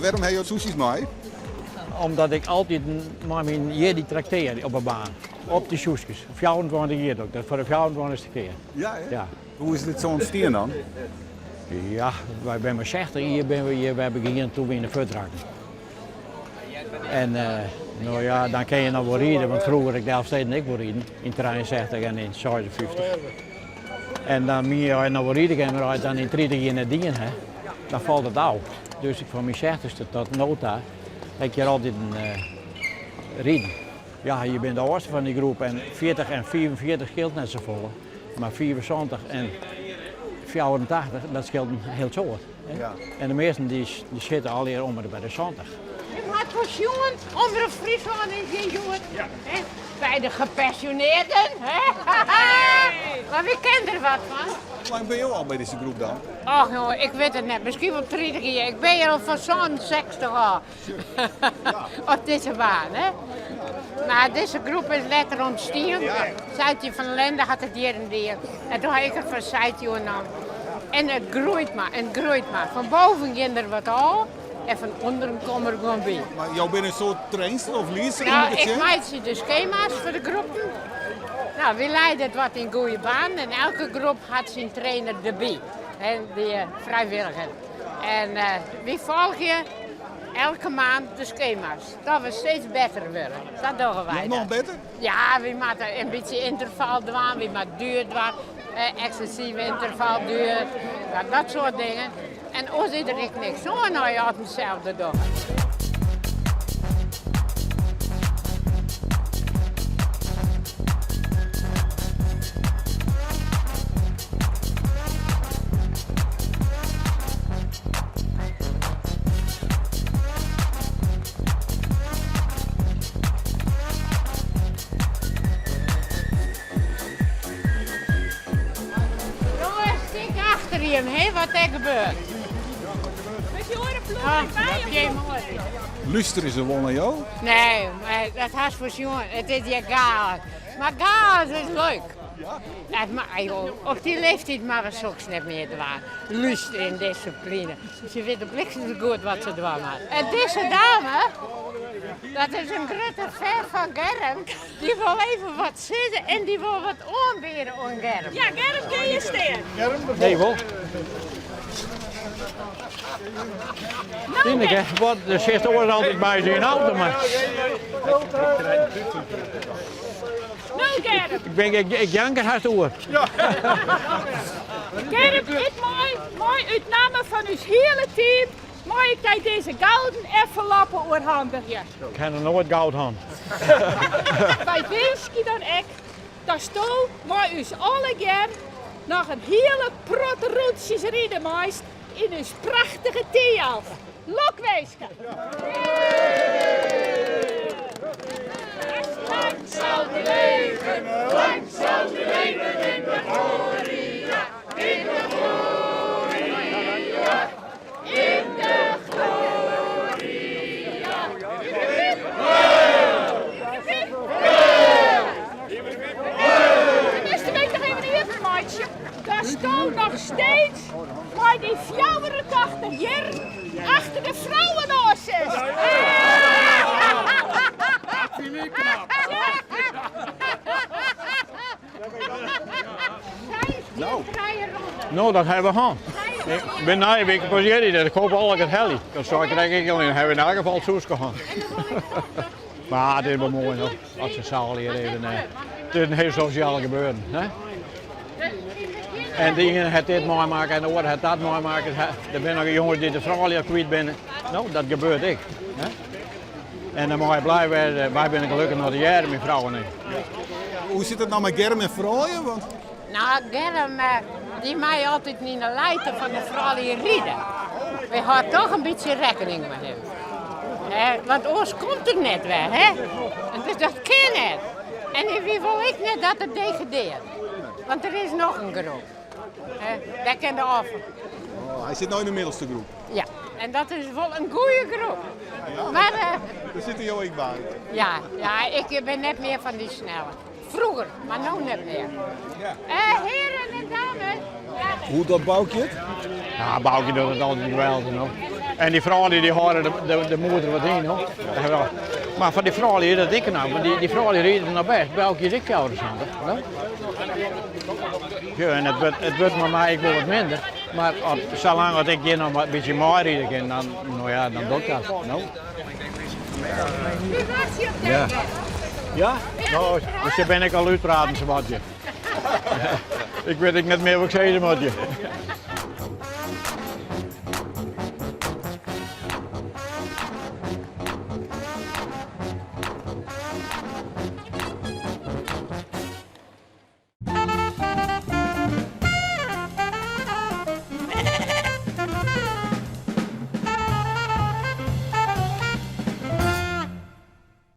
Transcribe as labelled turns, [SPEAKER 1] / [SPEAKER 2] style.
[SPEAKER 1] Wêrom ha jo soesjes mei?
[SPEAKER 2] Omdat ik altyd mei myn jierdei traktearje op 'e baan. Op de soeskes. 24 jier doch ik dat, foar de fjouwerentweintichste kear.
[SPEAKER 1] Ja, hè?
[SPEAKER 2] Ja.
[SPEAKER 1] Hoe is dit sa ûntstien dan?
[SPEAKER 2] Ja, wy binne mei 60 jier binne we hjir wer begien toen we yn de fuotrakken. En no ja, dan kin je noch wol ride, want froeger ik de Elfsteden ek wol riden, yn 63 en yn 56. En dan mien je as je noch wol ride kinne, mar as je it dan yn 30 jier net dien ha, dan falt it ôf. Dus ik fan myn sechtichste tot no ta ha ik hjir altyd riden. Ja, je binne de âldste fan dy groep en 40 en 45 skeelt net safolle, mar 75 en 84 dat skeelt in hiel soad.
[SPEAKER 1] Ja.
[SPEAKER 2] En de measten dy sitte allegear om by de 70.
[SPEAKER 3] Ik hat foar sjoen, Omrop Fryslân is hjir hjoed. Hè, by de gepensioneerden. Hè? Mar wy kenne der wat fan.
[SPEAKER 1] Hoe lang binne jo al by dizze groep dan?
[SPEAKER 3] Och jonge, ik wit it net. Miskien wol 30 jier. Ik bin hjir al fan 67 ôf. Op dizze baan, hè. Mar dizze groep is letter ûntstien. Sijtje van der Lende hat it jierren dien. En doe ha ik it fan Sijtje oernommen. En it groeit mar, en it groeit mar. Fan boven gean der wat ôf en fan ûnderen komme der guon by.
[SPEAKER 1] Mar jo binne in soart trainster of liedster,
[SPEAKER 3] Nou,
[SPEAKER 1] moet ik it
[SPEAKER 3] ik
[SPEAKER 1] sjen?
[SPEAKER 3] meitsje de skema's foar de groepen. Nou, wy leide it wat yn goede banen en elke groep hat syn trainer derby. Hè, dy frijwilliger. En wy folgje elke maand de skema's. Dat we steeds better wurde. Dat dogge wy.
[SPEAKER 1] Noch better?
[SPEAKER 3] Ja, wy moatte in bytsje ynterval dwaan, wy moatte duer dwaan, eksessive yntervalduer, dat soart dingen. En oars is der ek niks oan as je altyd itselde dogge. Jonges, kijk achter jim, hè, wat der gebeurt.
[SPEAKER 1] Lústerje se wol nei jo?
[SPEAKER 3] Nee, mar dat hast foar sjoen. It is hjir gaos. Mar gaos is leuk. Dat mar, joh, op dy leeftiid moatte we soks net mear dwaan. Lústerje en dissipline. Se witte bliksems goed wat se dwaan moatte. En dizze dame, dat is in grutte fan fan Germ, dy wol even wat sizze en dy wol wat oanbiede oan Germ.
[SPEAKER 4] Ja, Germ, kin je stean?
[SPEAKER 2] Nee, wol. Tineke, wat, der sit oars altyd by se yn auto, mar...
[SPEAKER 4] No Germ!
[SPEAKER 2] Ik bin, ik, ik jank er hast oer.
[SPEAKER 4] Germ, ik mei, mei út namme fan ús hiele team, mei ik dy dizze gouden enveloppe oerhandigje.
[SPEAKER 2] Ik ha noch noait goud hân.
[SPEAKER 4] Wy winskje dan ek datsto mei ús allegear noch in hiele protte rûntsjes ride meist yn ús prachtige Thialf. Lokwinske!
[SPEAKER 5] Lang zal die leven, lang zal die leven in de gloria, in de gloria, in de gloria.
[SPEAKER 4] Tenminste, weet nog even even meitsje. Datsto noch steeds mei dy 84 jier achter de frouwen oan sitst.
[SPEAKER 5] Dat fyn ik knap.
[SPEAKER 1] No.
[SPEAKER 2] No, dat hawwe we hân. Ik bin nije wike pas hjir, dus ik hoop al ik it helje. Dan sil ik krekt ek allinne, hawwe we yn elk gefal soeske hân. Mar it is wol moai no, as se sa allegear even. It is in hiel sosjaal gebeuren. Hè? En de iene hat dit meimakke en de oare hat dat meimakke. Der binne noch jonges dy't de froulju kwyt binne. No, dat gebeurt ek. Hè? En dan mei je blij wêze, wy binne gelokkich noch tegearre, myn frou en ik.
[SPEAKER 1] Hoe sit it no mei Germ en froulju? Want...
[SPEAKER 3] No, Germ dy mei altyd yn de lijte fan de froulju ride. Wy hâlde toch in bytsje rekkening mei him. Want oars komt er net wer, hè? Dus dat kin net. En wy wolle ek net dat er degradeert. Want der is noch in groep. Dêr kin de ôf.
[SPEAKER 1] Oh, hy sit no yn de middelste groep.
[SPEAKER 3] Ja, en dat is wol in goede groep.
[SPEAKER 1] Ja,
[SPEAKER 3] Mar,
[SPEAKER 1] dêr sitte jo ek by.
[SPEAKER 3] Ja, ja, ik bin net mear fan dy snelle. Froeger, mar no net mear.
[SPEAKER 1] Ja.
[SPEAKER 3] Heren en dames.
[SPEAKER 1] Hoe docht Boukje it?
[SPEAKER 2] Ja, Boukje docht it altyd geweldich no. En dy froulju dy hâlde de, de, de moed der wat yn, hoor. Mar foar dy froulju is dat ek knap, want dy, dy froulju ride noch bêst. Belkje is ek 74. No? Ja, en it wurdt, it wurdt mei my ek wol wat minder. Mar as, salang as ik hjir noch in bytsje meiride kin, dan, no ja, dan doch ik dat. No? Ja. Ja? No, dus dêr bin ik al útpraten, sawat. Ik wit ek net mear wat ik sizze moat.